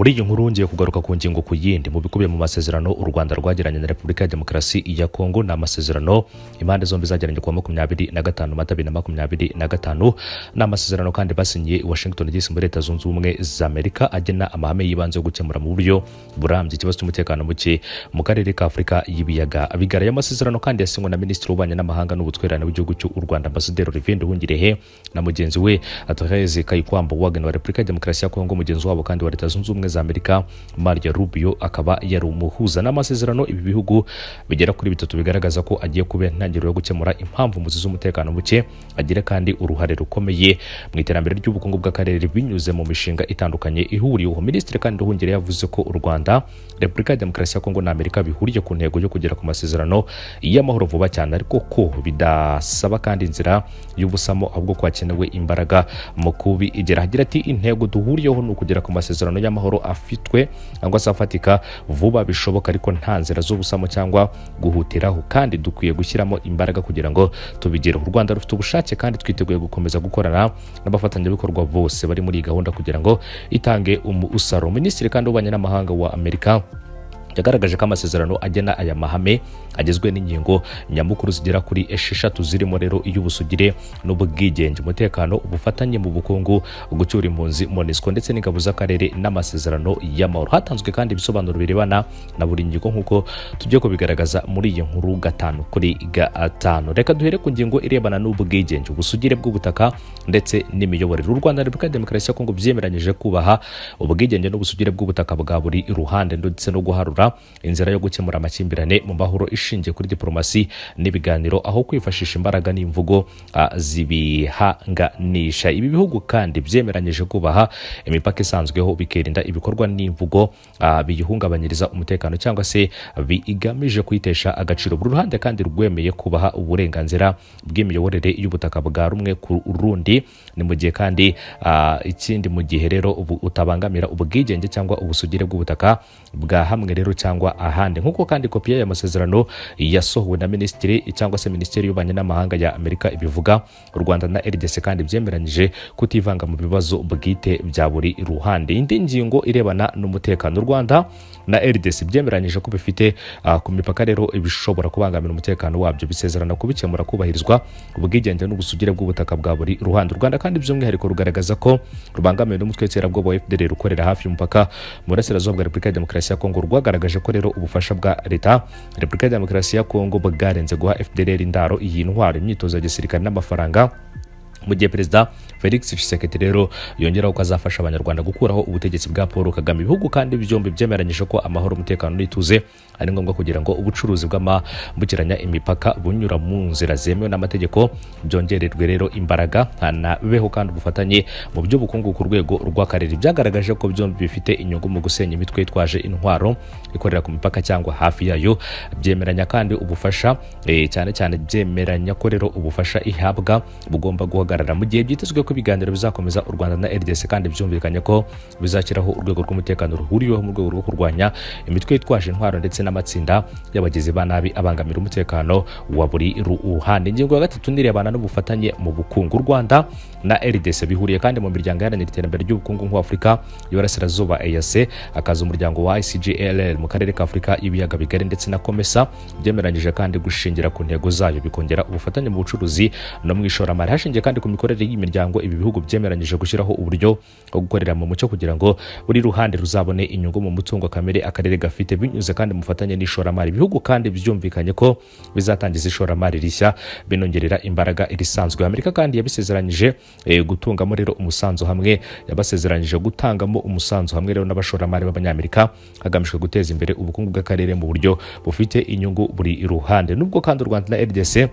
Muri iyi nkuru ngiye kugaruka ku ngingo ku yindi mu bikubiye mu masezerano u Rwanda rwagiranye na Repubulika ya Demokarasi ya Kongo. Ni amasezerano impande zombi zagiranye kuwa 25 Mata 2025. Ni amasezerano kandi basinyiye i Washington DC muri Leta Zunze Ubumwe za Amerika, agena amahame y'ibanze yo gukemura mu buryo burambye ikibazo cy'umutekano muke mu karere ka Afurika y'ibiyaga bigari. Aya masezerano kandi yasinywe na Minisitiri w'Ububanyi n'Amahanga n'Ubutwererane w'igihugu cy'u Rwanda, Ambasaderi Olivier Nduhungirehe, na mugenzi we Therese Kayikwamba Wagner wa Repubulika ya Demokarasi ya Kongo, mugenzi wabo kandi wa Leta Zunze Ubumwe za Amerika Mario Rubio akaba yari umuhuza. N'amasezerano ibi bihugu bigera kuri bitatu bigaragaza ko agiye kuba intangiriro yo gukemura impamvu muzi z'umutekano muke, agira kandi uruhare rukomeye mu iterambere ry'ubukungu bw'akarere binyuze mu mishinga itandukanye ihuriweho. Minisitiri kandi Nduhungirehe yavuze ko u Rwanda, Repubulika ya Demokarasi ya Kongo na Amerika bihuriye ku ntego yo kugera ku masezerano y'amahoro vuba cyane, ariko ko bidasaba kandi inzira y'ubusamo, ahubwo ko hakenewe imbaraga mu kubigera. Agira ati intego duhuriyeho ni ukugera ku masezerano y'amahoro afitwe cyangwa se afatika vuba bishoboka, ariko nta nzira z'ubusamo cyangwa guhutiraho, kandi dukwiye gushyiramo imbaraga kugira ngo tubigereho. U Rwanda rufite ubushake kandi twiteguye gukomeza gukorana n'abafatanyabikorwa bose bari muri iyi gahunda kugira ngo itange umusaruro. Minisitiri kandi w'Ububanyi n'Amahanga wa Amerika yagaragaje ko amasezerano agena aya mahame agizwe n'ingingo nyamukuru zigera kuri 6 zirimo rero iy'ubusugire n'ubwigenge, umutekano, ubufatanye mu bukungu, gucyura impunzi, MONUSCO ndetse n'ingabo z'akarere n'amasezerano y'amahoro. Hatanzwe kandi ibisobanuro birebana na buri ngingo nk'uko tugiye kubigaragaza muri iyi nkuru 5 kuri 5. Reka duhere ku ngingo irebana n'ubwigenge, ubusugire bw'ubutaka ndetse n'imiyoborere. U Rwanda na Repubulika ya Demokarasi ya Kongo byemeranyije kubaha ubwigenge n'ubusugire bw'ubutaka bwa buri ruhande ndetse no guharura inzira yo gukemura amakimbirane mu mahoro ishingiye kuri diplomasi n'ibiganiro, aho kwifashisha imbaraga n'imvugo zibihanganisha. Ibi bihugu kandi byemeranyije kubaha imipaka isanzweho, bikirinda ibikorwa n'imvugo biyihungabanyiriza umutekano cyangwa se bigamije kuyitesha agaciro. Buri ruhande kandi rwemeye kubaha uburenganzira bw'imiyoborere y'ubutaka bwa rumwe ku rundi. Ni mu gihe kandi ikindi mu gihe rero ubu utabangamira ubwigenge cyangwa ubusugire bw'ubutaka bwa hamwe rero cyangwa ahandi. Nk'uko kandi kopi y'aya masezerano yasohowe na minisitiri cyangwa se Minisiteri y'Ububanyi n'Amahanga ya Amerika ibivuga, u Rwanda na RDC kandi byemeranyije kutivanga mu bibazo bwite bya buri ruhande. Indi ngingo irebana n'umutekano. U Rwanda na RDC byemeranyije ko bifite ku mipaka rero ibishobora kubangamira umutekano wabyo, bisezerana kubikemura kubahirizwa ubwigenge n'ubusugire bw'ubutaka bwa buri ruhande. U Rwanda kandi by'umwihariko rugaragaza ko rubangamiwe n'umutwe w'iterabwoba wa FDLR ukorera hafi y'umupaka mu burasirazuba bwa Repubulika ya Demokarasi ya Kongo. Rwagaragaje ko rero ubufasha bwa leta Repubulika ya Demokarasi ya Kongo bwarenze guha FDLR indaro, iyi ntwaro, imyitozo ya gisirikare n'amafaranga, mu gihe Perezida Felix Tshisekedi rero yongeraho ko azafasha Abanyarwanda gukuraho ubutegetsi bwa Paul Kagame. Ibihugu kandi byombi byemeranyije ko amahoro, umutekano n'ituze ari ngombwa kugira ngo ubucuruzi bw'amambukiranya imipaka bunyura mu nzira zemewe n'amategeko byongererwe rero imbaraga, hanabeho kandi ubufatanye mu by'ubukungu ku rwego rw'akarere. Byagaragaje ko byombi bifite inyungu mu gusenya imitwe yitwaje intwaro ikorera ku mipaka cyangwa hafi yayo. Byemeranya kandi ubufasha cyane cyane byemeranya ko rero ubufasha ihabwa bugomba guhagarara mu gihe byitezwe ko ibiganiro bizakomeza. U Rwanda na RDC kandi byumvikanye ko bizashyiraho urwego rw'umutekano ruhuriweho mu rwego rwo kurwanya imitwe yitwaje intwaro ndetse n'amatsinda y'abagizi ba nabi abangamira umutekano wa buri ruhande. Ingingo ya gatatu nirebana n'ubufatanye mu bukungu. U Rwanda na RDC bihuriye kandi mu miryango iharanira iterambere ry'ubukungu nko Afurika y'Iburasirazuba EAC, akaza umuryango wa ICGLR mu karere ka Afurika y'ibiyaga bigari ndetse na COMESA. Byemeranyije kandi gushingira ku ntego zayo bikongera ubufatanye mu bucuruzi no mu ishoramari. Hashingiye kandi ku mikorere y'imiryango, ibi bihugu byemeranyije gushyiraho uburyo bwo gukorera mu mucyo kugira ngo buri ruhande ruzabone inyungu mu mutungo kamere akarere gafite, binyuze kandi mu bufatanye n'ishoramari. Ibihugu kandi byumvikanye ko bizatangiza ishoramari rishya binongerera imbaraga irisanzwe. Amerika kandi yabisezeranyije gutungamo rero umusanzu hamwe yabasezeranyije gutangamo umusanzu hamwe rero n'abashoramari b'Abanyamerika, hagamijwe guteza imbere ubukungu bw'akarere mu buryo bufite inyungu buri ruhande. Nubwo kandi u Rwanda na RDC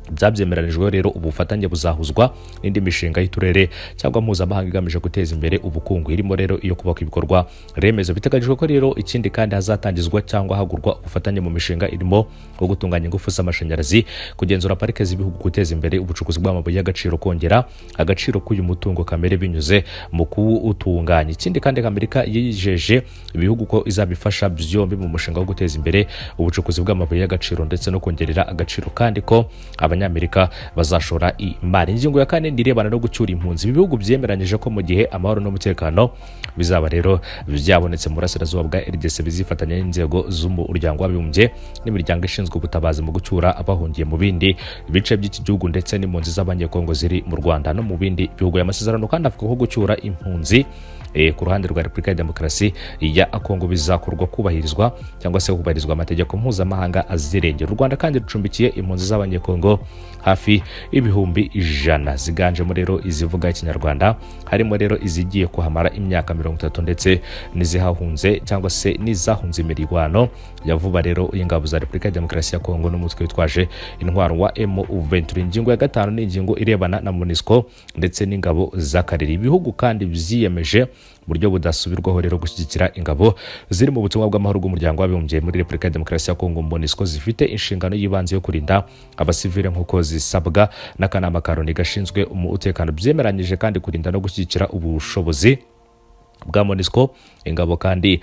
byabyemeranijweho rero, ubufatanye buzahuzwa n'indi mishinga y'uturere cyangwa mpuzamahanga igamije guteza imbere ubukungu, irimo rero iyo kubaka ibikorwa remezo. Biteganyijwe ko rero ikindi kandi hazatangizwa cyangwa hagurwa ubufatanye mu mishinga irimo nko gutunganya ingufu z'amashanyarazi, kugenzura parike z'ibihugu, guteza imbere ubucukuzi bw'amabuye y'agaciro, kongera agaciro k'uyu mutungo kamere binyuze mu kuwutunganya. Ikindi kandi, Amerika yijeje ibihugu ko izabifasha byombi mu mushinga wo guteza imbere ubucukuzi bw'amabuye y'agaciro ndetse no kongerera agaciro, kandi ko Abanyamerika bazashora imari. Ingingo ya kane irebana no gucyura impunzi. Ibi bihugu byemeranyije ko mu gihe amahoro n'umutekano bizaba rero byabonetse mu burasirazuba bwa RDC bizifatanya n'inzego z'umuryango w'abibumbye n'imiryango ishinzwe ubutabazi mu gucyura abahungiye mu bindi bice by'iki gihugu ndetse n'impunzi z'Abanyekongo ziri mu Rwanda no mu bindi bihugu. Amasezerano kandi avuga ko gucyura impunzi ku ruhande rwa Repubulika ya Demokarasi ya Kongo bizakorwa kubahirizwa cyangwa se kubahirizwa amategeko mpuzamahanga azirengera. U Rwanda kandi rucumbikiye impunzi z'Abanyekongo hafi 100,000 ziganjemo rero izivuga Ikinyarwanda, harimo rero izigiye kuhamara imyaka 30 ndetse n'izihahunze cyangwa se n'izahunze imirwano ya vuba rero y'ingabo za Repubulika ya Demokarasi ya Kongo n'umutwe witwaje intwaro wa M23. Ingingo ya gatanu ni ingingo irebana na MONUSCO ndetse n'ingabo z'akarere. Ibihugu kandi byiyemeje buryo budasubirwaho rero gushyigikira ingabo ziri mu butumwa bw'amahoro bw'umuryango w'abibumbye muri Repubulika ya Demokarasi ya Kongo MONUSCO zifite inshingano y'ibanze yo kurinda abasivile nk'uko zisabwa n'akanama ka Loni gashinzwe umutekano. Byemeranyije kandi kurinda no gushyigikira ubushobozi bwa MONUSCO, ingabo kandi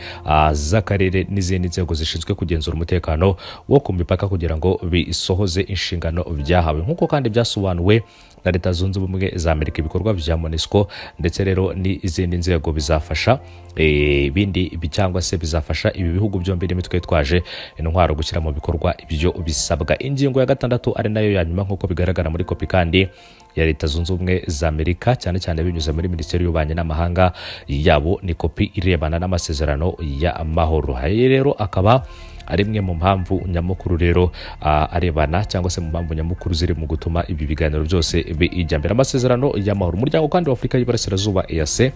z'akarere n'izindi nzego zishinzwe kugenzura umutekano wo ku mipaka kugira ngo bisohoze inshingano byahawe, nk'uko kandi byasobanuwe na Leta Zunze Ubumwe za Amerika. Ibikorwa bya MONUSCO ndetse rero n'izindi nzego bizafasha ibindi cyangwa se bizafasha ibi bihugu byombi n'imitwe yitwaje intwaro gushyira mu bikorwa ibyo bisabwa. Ingingo ya gatandatu ari nayo ya nyuma nk'uko bigaragara muri kopi kandi ya Leta Zunze Ubumwe za Amerika, cyane cyane binyuze muri Minisiteri y'Ububanyi n'Amahanga yabo, ni kopi irebana n'amasezerano y'amahoro. Aya rero akaba ari imwe mu mpamvu nyamukuru rero arebana cyangwa se mu mpamvu nyamukuru ziri mu gutuma ibi biganiro byose bijya mbere. Amasezerano y'amahoro, umuryango kandi wa Afurika y'Iburasirazuba EAC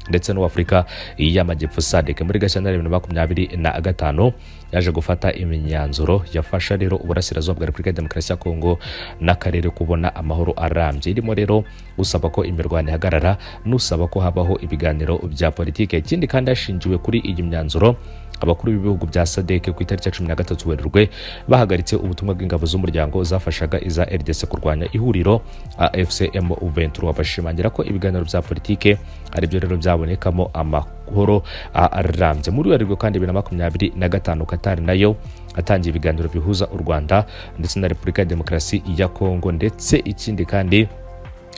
ndetse no Afurika y'Amajyepfo SADC muri Gashyantare 2025 yaje gufata imyanzuro yafasha rero uburasirazuba bwa Repubulika ya Demokarasi ya Kongo n'akarere kubona amahoro arambye, irimo rero usaba ko imirwano ihagarara n'usaba ko habaho ibiganiro bya politike. Ikindi kandi hashingiwe kuri iyi myanzuro, abakuru b'ibihugu bya SADC ku itariki ya 13 Werurwe bahagaritse ubutumwa bw'ingabo z'umuryango zafashaga iza RDC kurwanya ihuriro AFC M23, bashimangira ko ibiganiro bya politike ari byo rero byabonekamo amahoro arambye. Muri Werurwe kandi 2025 Qatar nayo atangiye ibiganiro bihuza u Rwanda ndetse na Repubulika ya Demokarasi ya Kongo, ndetse ikindi kandi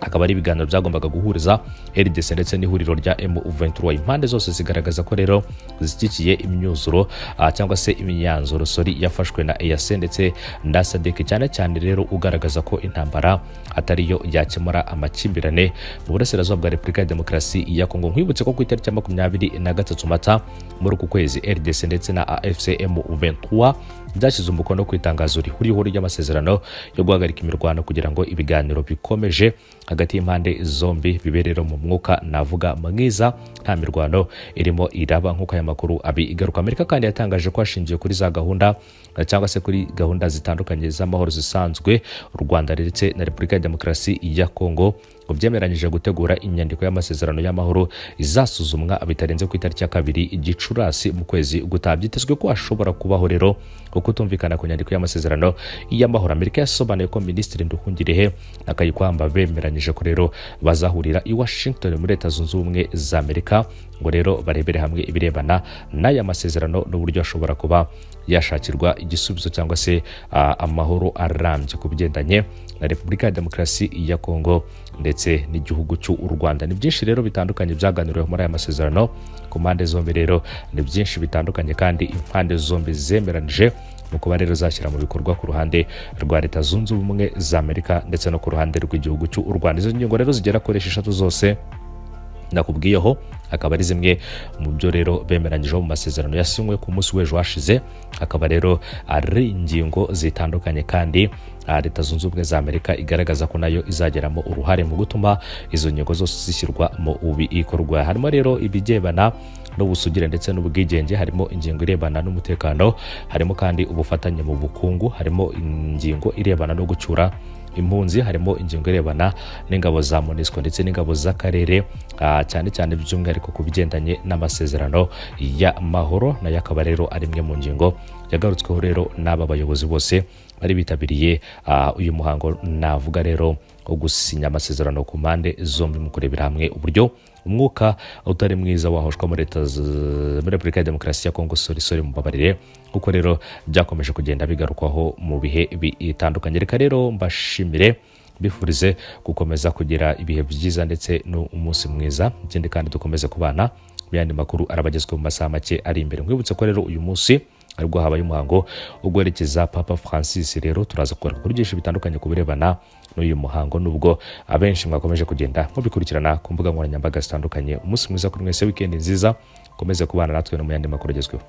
akaba ari ibiganiro byagombaga guhuriza RDC ndetse n'ihuriro rya M23. Impande zose zigaragaza ko rero zishyigikiye imyuzuro cyangwa se imyanzuro yafashwe na EAC ndetse na SADC, cyane cyane rero ugaragaza ko intambara atariyo yakemura amakimbirane mu burasirazuba bwa Repubulika ya Demokarasi ya Kongo. Nkwibutse ko ku itariki ya 23 Mata muri uku kwezi RDC ndetse na AFC M23 byashyize umukono ku itangazo rihuriweho ry'amasezerano yo guhagarika imirwano kugira ngo ibiganiro bikomeje hagati y'impande zombi biberero mu mwuka navuga mwiza, nta mirwano irimo iraba nk'uko aya makuru abigaruka. Amerika kandi yatangaje ko hashingiwe kuri za gahunda cyangwa se kuri gahunda zitandukanye z'amahoro zisanzwe, u Rwanda ndetse na Repubulika ya Demokarasi ya Kongo ngo byemeranyije gutegura inyandiko y'amasezerano y'amahoro izasuzumwa bitarenze ku itariki ya 2 Gicurasi mu kwezi gutaha. Byitezwe ko hashobora kubaho rero ukutumvikana ku nyandiko y'amasezerano y'amahoro. Amerika yasobanuye ko Minisitiri Nduhungirehe na Kayikwamba bemeranyije ko rero bazahurira i Washington muri Leta Zunze Ubumwe za Amerika ngo rero barebere hamwe ibirebana n'aya masezerano n'uburyo ashobora kuba yashakirwa igisubizo cyangwa se amahoro arambye ku bigendanye na Repubulika ya Demokarasi ya Kongo ndetse n'igihugu cy'u Rwanda. Ni byinshi rero bitandukanye byaganiriweho muri aya masezerano ku mpande zombi, rero ni byinshi bitandukanye kandi impande zombi zemeranije mu kuba rero zashyira mu bikorwa ku ruhande rwa Leta Zunze Ubumwe za Amerika ndetse no ku ruhande rw'igihugu cy'u Rwanda. Izo ngingo rero zigera kuri 6 zose nakubwiyeho akaba ari zimwe mu byo rero bemeranyijeho mu masezerano yasinywe ku munsi w'ejo hashize, akaba rero ari ingingo zitandukanye kandi Leta Zunze Ubumwe za Amerika igaragaza ko nayo izageramo uruhare mu gutuma izo ngingo zose zishyirwa mu bikorwa. Harimo rero ibigebana n'ubusugire ndetse n'ubwigenge, harimo ingingo irebana n'umutekano, harimo kandi ubufatanye mu bukungu, harimo ingingo irebana no gucyura impunzi, harimo ingingo irebana n'ingabo za MONUSCO ndetse n'ingabo z'akarere, cyane cyane by'umwihariko ku bigendanye n'amasezerano y'amahoro, nayo akaba rero ari imwe mu ngingo yagarutsweho rero n'aba bayobozi bose bari bitabiriye uyu muhango navuga rero wo gusinya amasezerano ku mpande zombi mu kurebera hamwe uburyo Umwuka utari mwiza wahoshwa muri leta muri Repubulika ya Demokarasi ya Kongo, sorry, mubabarire, kuko rero byakomeje kugenda bigarukwaho mu bihe bitandukanye. Reka rero mbashimire, bifurize gukomeza kugira ibihe byiza ndetse n'umunsi mwiza. Ikindi kandi dukomeze kubana mu yandi makuru arabagezweho mu masaha make ari imbere. Nkwibutse ko rero uyu munsi aribwo habaye umuhango wo guherekeza Papa Francis. Rero turaza kugaruka kuri byinshi bitandukanye ku birebana n'uyu muhango, nubwo abenshi mwakomeje kugenda mubikurikirana ku mbuga nkoranyambaga zitandukanye. Umunsi mwiza kuri mwese, weekend nziza, komeze kubana natwe no mu yandi makuru agezweho.